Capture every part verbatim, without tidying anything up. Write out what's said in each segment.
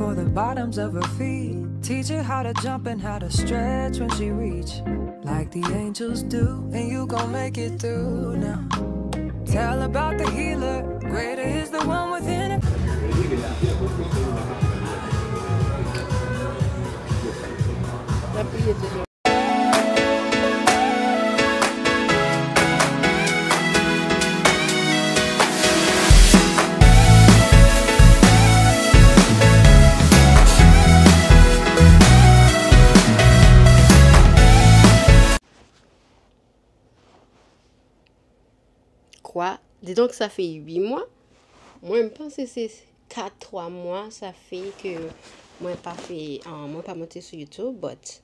For the bottoms of her feet. Teach her how to jump and how to stretch when she reach. Like the angels do, and you gon' make it through now. Tell about the healer, greater is the one within her. Kwa, didonk sa fè uit mwa. Mwen, m panse se kat twa mwa sa fè ke mwen pa fè, ah, mwen pa monte sou YouTube, but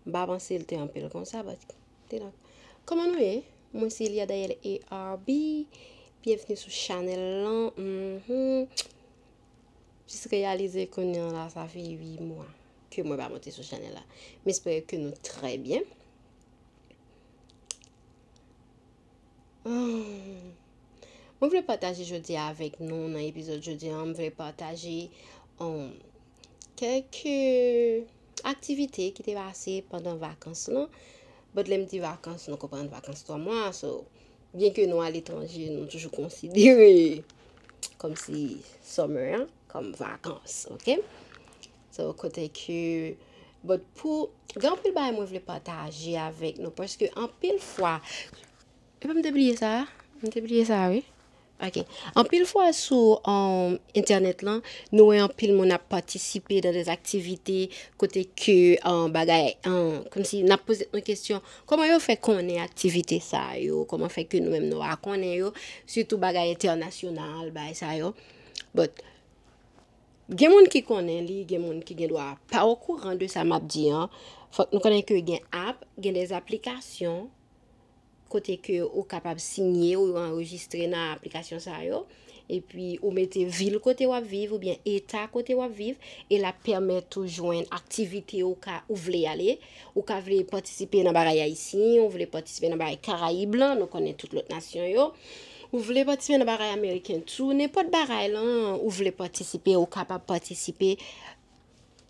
m pa panse l te anpil konsa, but didonk. Kòman nou ye? Mwen se Eliada L A R B. Byenvni sou chanèl lan. Mhm. Jis reyalize kounye a la, sa fè uit mwa ke mwen pa monte sou chanèl la. M espere ke nou trè byen. Hmm. Mwen vle pataje jodi a avèk nou nan epizòd jodi a, mwen vle pataje, um, kèk aktivite ki te pase pandan vakans lan. But lè m di vakans, nou konprann vakans twa mwa, so, byen ke nou aletranje, nou toujou konsidere kòmsi summer an kòm vakans, oke? So, kote ke, but pou, gen anpil bagay mwen vle pataje avèk nou, paske anpil fwa, epa m te bliye sa, m te bliye sa, wi. Ok. Anpil fwa sou, um, entènèt lan, nou wè anpil moun ap patisipe nan de aktivite kote ke, um, bagay, um, kòmsi n ap poze nou kesyon, kòman yo fè konnen aktivite sa yo, kòman fè ke nou menm nou pa konnen yo, sitou bagay entènasyonal, bagay sa yo. But, gen moun ki konnen li, gen moun ki gen dwa pa okouran de sa m ap di an. Fòk nou konnen ke gen app, gen de aplikasyon, kote ke ou kapab siyen, ou anrejistre nan aplikasyon sa yo, epi ou mete vil kote w ap viv oubyen eta kote w ap viv, e l ap pèmèt ou jwenn aktivite ou ka, ou vle ale. Ou ka vle patisipe nan bagay ayisyen, ou vle patisipe nan bagay Karayib lan, nou konnen tout lòt nasyon yo. Ou vle patisipe nan bagay ameriken tou, nenpòt bagay lan, ou vle patisipe, ou kapab patisipe.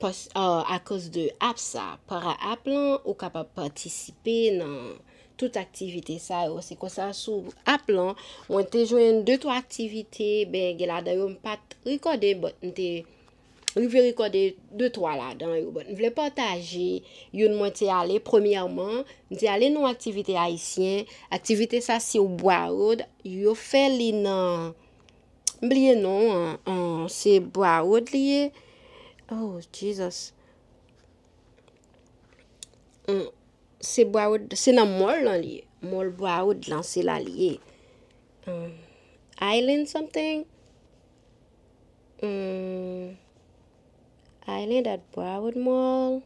Pas, ah, akoz de app sa, para app lan, ou kapab patisipe nan tout aktivite sa yo. Se konsa sou app lan, mwen te jwenn de twa aktivite, ben, gen ladan yo m pa t rekòde, but m te rive rekòde de twa ladan yo. But m vle pataje youn mwen te ale, premyèman, m te ale nan yon aktivite ayisyen. Aktivite sa se Broward, yo fè li nan M bliye non an, an, se Broward li ye. Oh, Jesus. An, se Broward, se nan mall lan li ye. Mall Broward lan, se la li ye. An, Island something. An, Island at Broward Mall.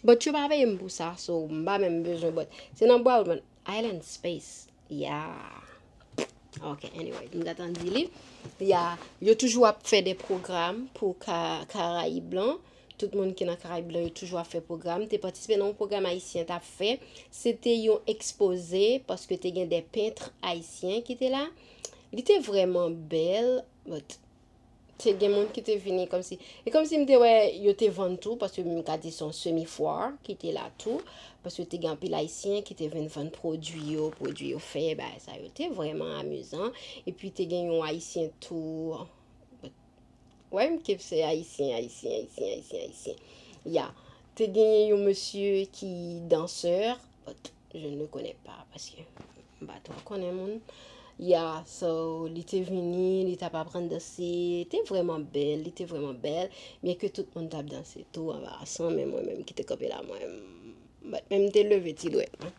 But yo pa peye m pou sa, so m pa menm bezwen, but se nan Broward, Island Space. Yeah. Ok, anyway, m t ap tann di li. Yeah, yo toujou ap fè de pwogram pou Ka-, Karayib lan. Tout moun ki nan Karayib lan, yo toujou ap fè pwogram. Te patisipe nan yon pwogram ayisyen t ap fè. Se te yon ekspoze, paske te gen de pent ayisyen ki te la. Li te vrèman bèl, but te gen moun ki te vini kòmsi, e kòmsi m te wè yo te vann tou, paske m ka di se yon semi foire ki te la tou, paske te gen anpil ayisyen ki te vin vann pwodui yo, pwodui yo fè, bagay sa yo. Te vrèman amizan. Epi te gen yon ayisyen tou, wè m kip se ayisyen, ayisyen, ayisyen, ayisyen, ayisyen. Ya, te genyen yon mesye ki dansè, but je ne le connais pas, paske m pa twò konnen moun. Ya, so, li te vini, li t ap aprann danse, te vrèman bèl, li te vrèman bèl, byen ke tout moun t ap danse tou anba asan, men mwen menm ki te kanpe la, mwen, but men m te leve ti dwèt mwen.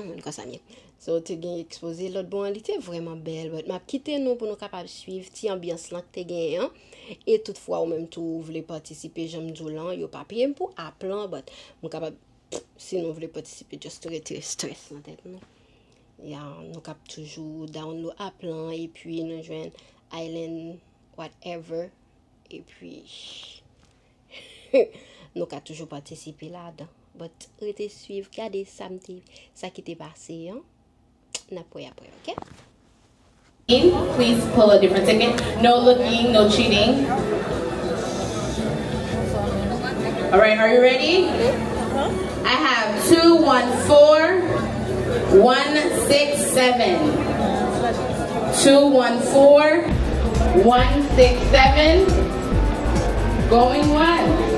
Mwen konsa m ye. So, te gen ekspoze lòt bò an, li te vrèman bèl, but m ap kite nou pou nou kapab swiv ti anbyans lan k te genyen an. E toutfwa ou menm tou ou vle patisipe, jan m di w lan, yo pa peye m pou app lan, but m kapab, si nou vle patisipe, just retire strès nan tèt nou. Ya, nou kab toujou download app lan, epi nou jwenn Island whatever, epi nou ka toujou patisipe ladan. But rete swiv, gade sa m te, sa ki te pase an. N ap wè apre, oke? Please pull a different ticket. No looking, no cheating. All right, are you ready? I have two one four, one six seven. Two one four, one six seven. Going once.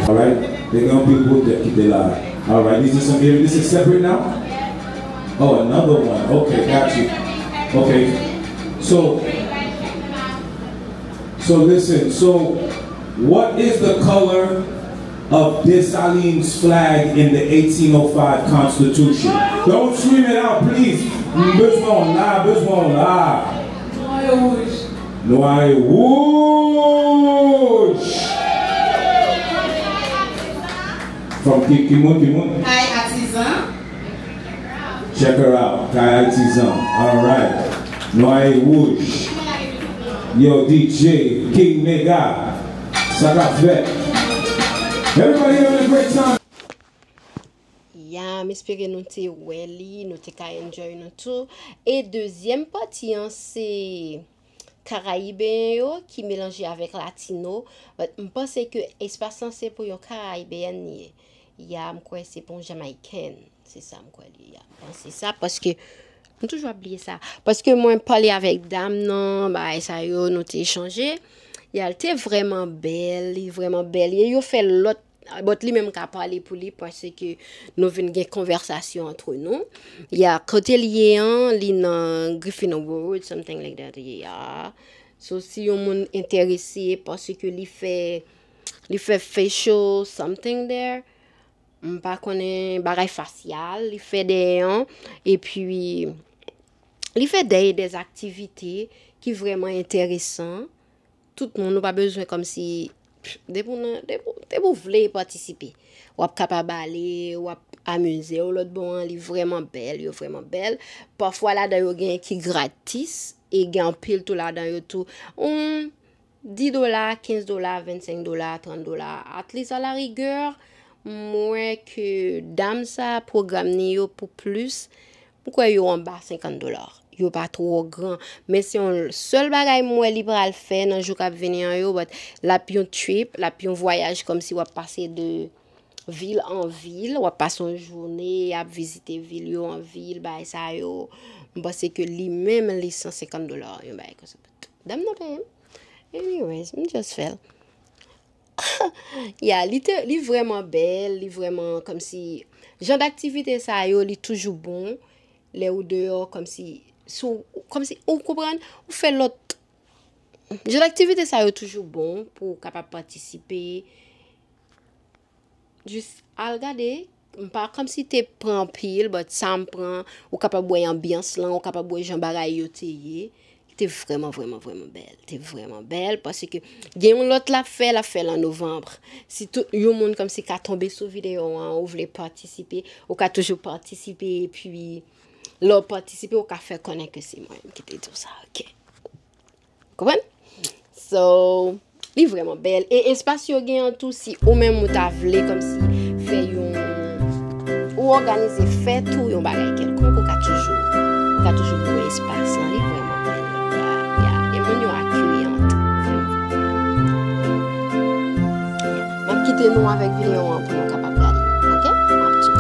Alright, te gen anpil pwodèk ki te la. Alright, this is some, this is separate now? Oh, another one. Okay, got you. Okay. So, so listen. So, what is the color of Dessalines' flag in the eighteen oh five Constitution? Don't scream it out, please. M bezwen w la, bezwen w la. Nwa e wouj. Nwa e wouj. From ki, ki moun, ki moun? Kay Atizan. Check her out. Kay Atizan. Alright. Nwa e wouj. Yo, D J, King Mega. Sa k ap fèt? Everybody having a great time. Ya, m espere nou te wè li, nou te ka enjoy nou tou. E dezyèm pati an, se Karayibeyen yo ki melanje avèk Latino. But m panse ke espas lan se pou yon Karayibeyèn li ye. Ya, m kwè se pou yon Jamayiken. Se sa m kwè li ye. Ya, m panse sa paske M toujou ap bliye sa. Paske mwen pale avèk dam nan, bagay sa yo, nou te echanje. Ya, l te vrèman bèl, li vrèman bèl. E yo fè lòt, but li menm ka pale pou li paske nou vin gen konvèsasyon antre nou. Ya, kote l ye an, li nan Griffin Road, something like that, ya. So, si yon moun enterese, paske li fè, li fè facial something there, m pa konnen bagay fasyal, li fè dèyè an, epi li fè dèyè de aktivite ki vrèman enteresan. Tout moun, ou pa bezwen kòmsi, depi w nan, depi, depi w vle patisipe, w ap kapab ale, w ap amize w. Lòt bò an, li vrèman bèl, yo vrèman bèl. Pafwa ladan yo gen ki gratis, e gen anpil tou ladan yo tou. Yon dis dola, kenz dola, vennsenk dola, trant dola, at least a la rigueur, m wè ke dam sa, pwogram ni yo pou plis, m kwè yo anba senkant dola. Yo pa twò gran. Men se yon sèl bagay m wè li pral fè nan jou k ap vini an yo, but l ap yon trip, l ap yon vwayaj kòmsi w ap pase de vil an vil, w ap pase yon jounen, ap vizite vil yo an vil, bagay sa yo. M panse ke li menm, li san senkant dola, yon bagay konsa. Dam nan peye m. Anyways, m just fè l. Ya, li te, li vrèman bèl, li vrèman kòmsi, jan d aktivite sa yo, li toujou bon. Lè ou deyò, kòmsi, si w, kòmsi, ou konprann, ou fè lòt, jan d aktivite sa yo toujou bon pou w kapab patisipe. Jis al gade, m pa kòmsi te pran anpil, but sa m pran, ou kapab wè anbyans lan, ou kapab wè jan bagay yo te ye. Li te vrèman, vrèman, vrèman bèl. Li te vrèman bèl, paske gen yon lòt l ap fè, l ap fè l an novanm. Si tout yon moun kòmsi ka tonbe sou videyo an, ou vle patisipe, ou ka toujou patisipe, epi lè w patisipe, ou ka fè konnen ke se mwen menm ki te di w sa, oke? Konprann? So, li vrèman bèl. E espas yo gen an tou, si ou menm ou ta vle kòmsi fè yon, ou òganize fèt ou yon bagay kèlkonk, ou ka toujou, ou ka toujou louwe espas lan. Li vrèman bèl. Ya, ya. E moun yo akeyan, vrèman, vrèman. Ya. M ap kite nou avèk videyo an pou nou kapab gade. Oke? M ap tou.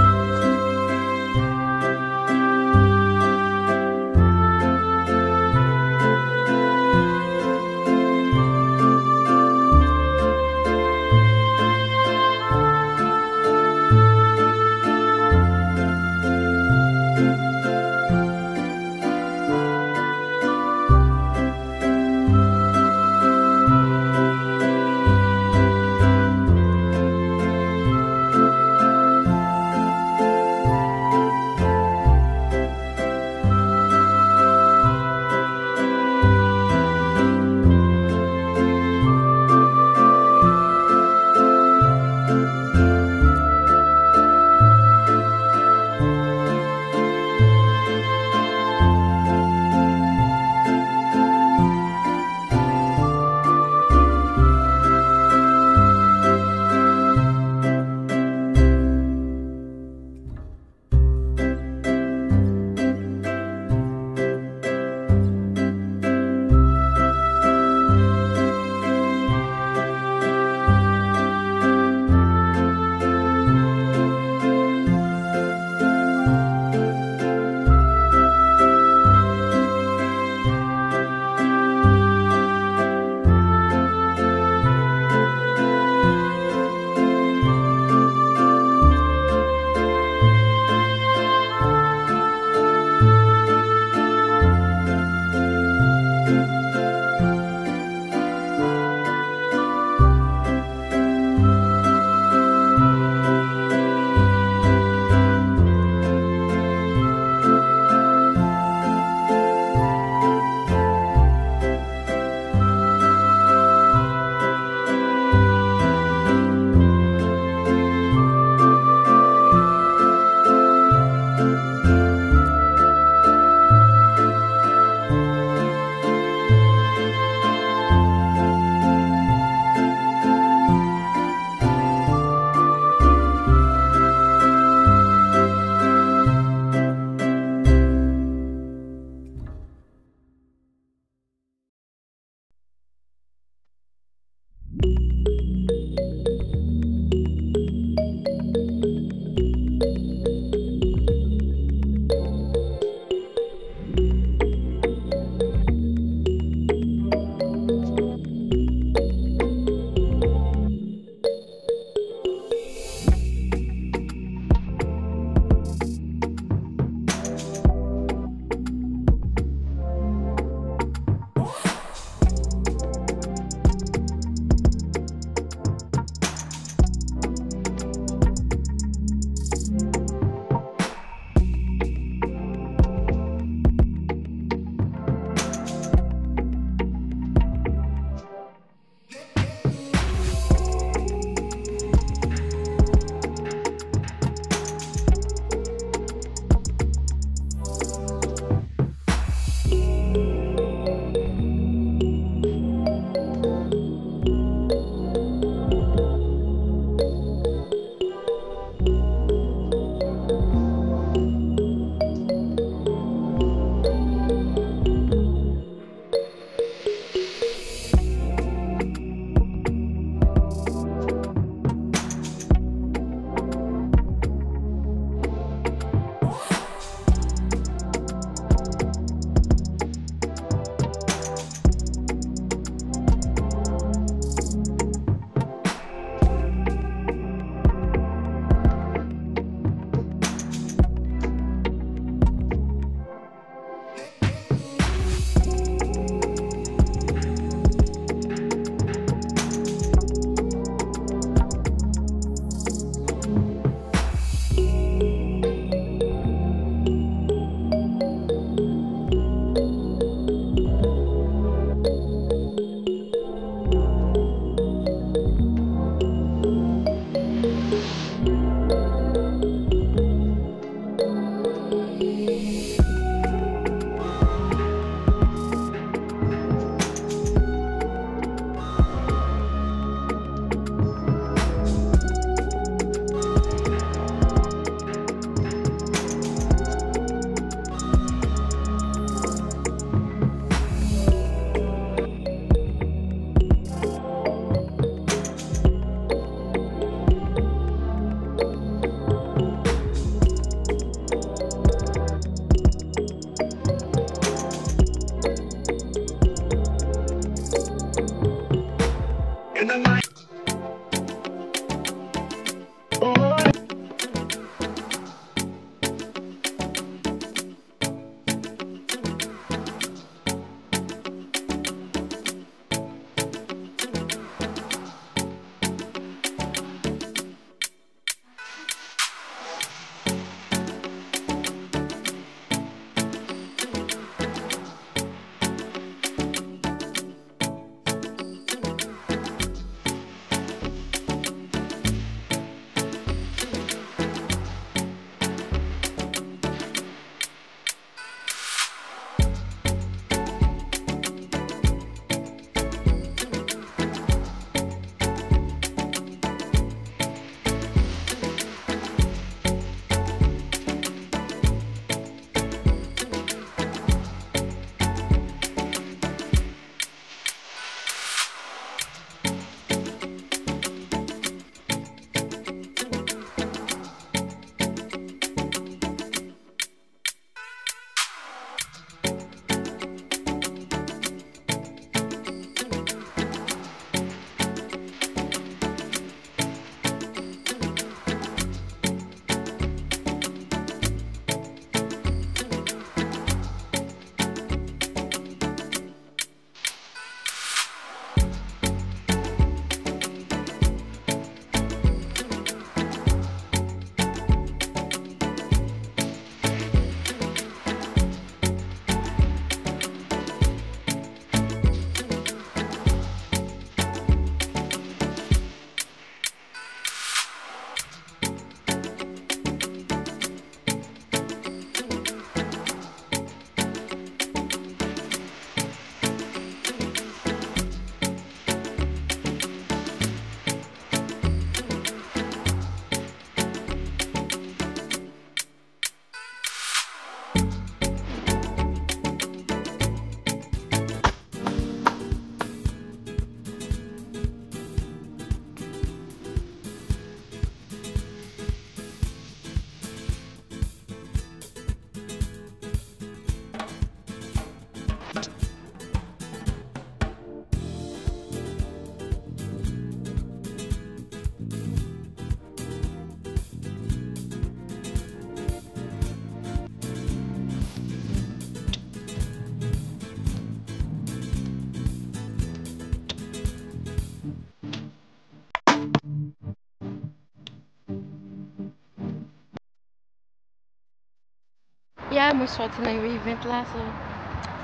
Sòti nan event la, so,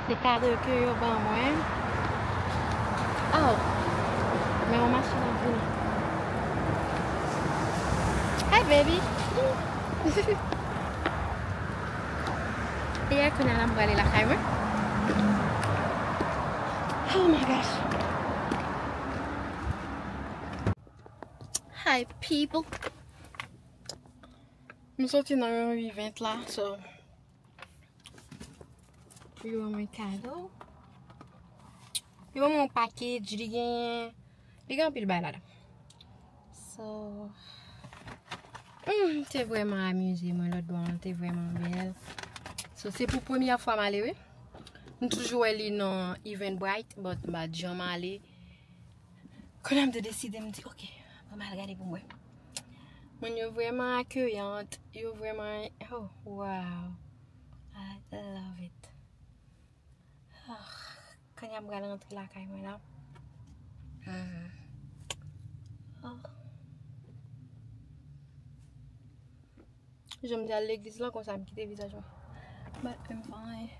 se kado ke yo ban mwen. Oh, men yon machin ap vini. Hey, baby. E a kounye a la m prale lakay mwen. Oh my gosh. Hi, people. M soti nan yon event la, so, yo ban mwen kado. Yo ban mwen yon package, li gen, li gen anpil bagay ladan. So, mm, te vrèman amize mwen lòt bò an, te vrèman bèl. So, se pou premyè fwa m ale, wi. M toujou wè li nan Eventbrite, but m pa t janm ale. Kounye a m te deside, m di, "Ok, mwen m al gade pou mwen." Moun yo vrèman akeyan, yo vrèman, oh, wow. I love it. Oh, kounye a m pral rantre lakay mwen la. Mhm. Oh. Jan m te al legliz la, konsa m kite vizaj mwen. But I'm fine.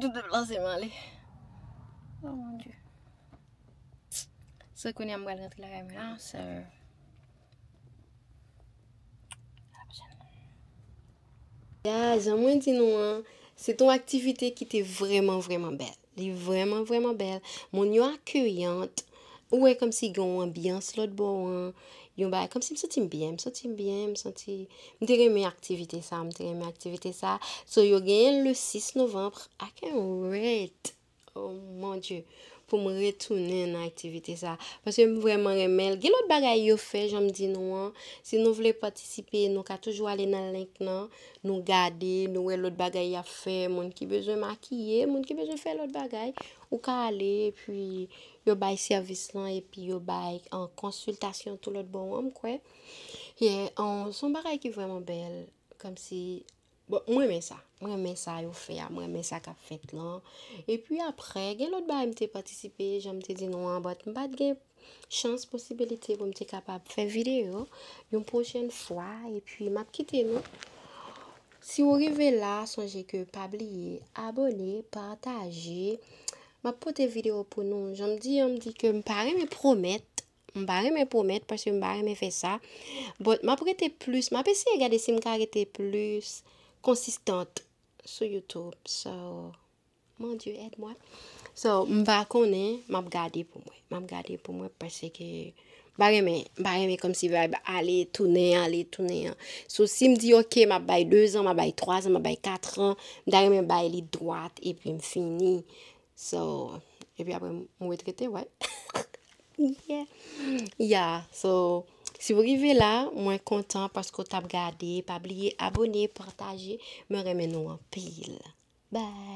Tout deplase m ale. Oh mon Dieu. So, kounye a m pral rantre lakay mwen la, so. Ya, jan mwen di nou an, se te yon aktivite ki te vrèman, vrèman bèl. Li vrèman, vrèman bèl. Moun yo akeyan. Ou wè kòmsi gen yon anbyans lòt bò an. Yon bagay, kòmsi m santi m byen, m santi m byen, m santi, m te renmen aktivite sa, m te renmen aktivite sa. So, yo genyen l le six novembre. I can't wait. Oh mon Dieu, pou m retounen nan aktivite sa. Paske m vrèman renmen l. Gen lòt bagay yo fè, jan m di nou an. Si nou vle patisipe, nou ka toujou ale nan link nan. Nou gade, nou wè lòt bagay y ap fè. Moun ki bezwen makiye, moun ki bezwen fè lòt bagay. Ou ka ale, epi yo bay sèvis lan, epi yo bay an konsiltasyon tou lòt bò an, m kwè. Yeah, an, se yon bagay ki vrèman bèl. Kòmsi Bon, mwen renmen sa. Mwen renmen sa yo fè a. Mwen renmen sa k ap fèt lan. Epi apre, gen lòt bagay m te patisipe, jan m te di nou an, but m pa t gen chans, posibilite pou m te kapab fè videyo yon pwochèn fwa. Epi m ap kite nou. Si w rive la, sonje ke pa bliye abòne, pataje. M ap pote videyo pou nou. Jan m di an, m di ke m pa renmen pwomèt. M pa renmen pwomèt paske m pa renmen fè sa. But m ap rete plis, m ap eseye gade si m ka rete plis konsistant sou YouTube. So, mon Dieu, aide-moi. So, m pa konnen, m ap gade pou mwen. M ap gade pou mwen paske m pa renmen, m pa renmen kòmsi vibe ale, tounen, ale, tounen an. So, si m di, "Ok, m ap bay de zan, m ap bay twa zan, m ap bay kat an," m ta renmen bay li dwat epi m fini. So, epi apre m retrete, wè. Yeah. Yeah, so, si w rive la, mwen kontan paske w t ap gade. Pa bliye abòne, pataje. Mwen renmen nou anpil. Bye.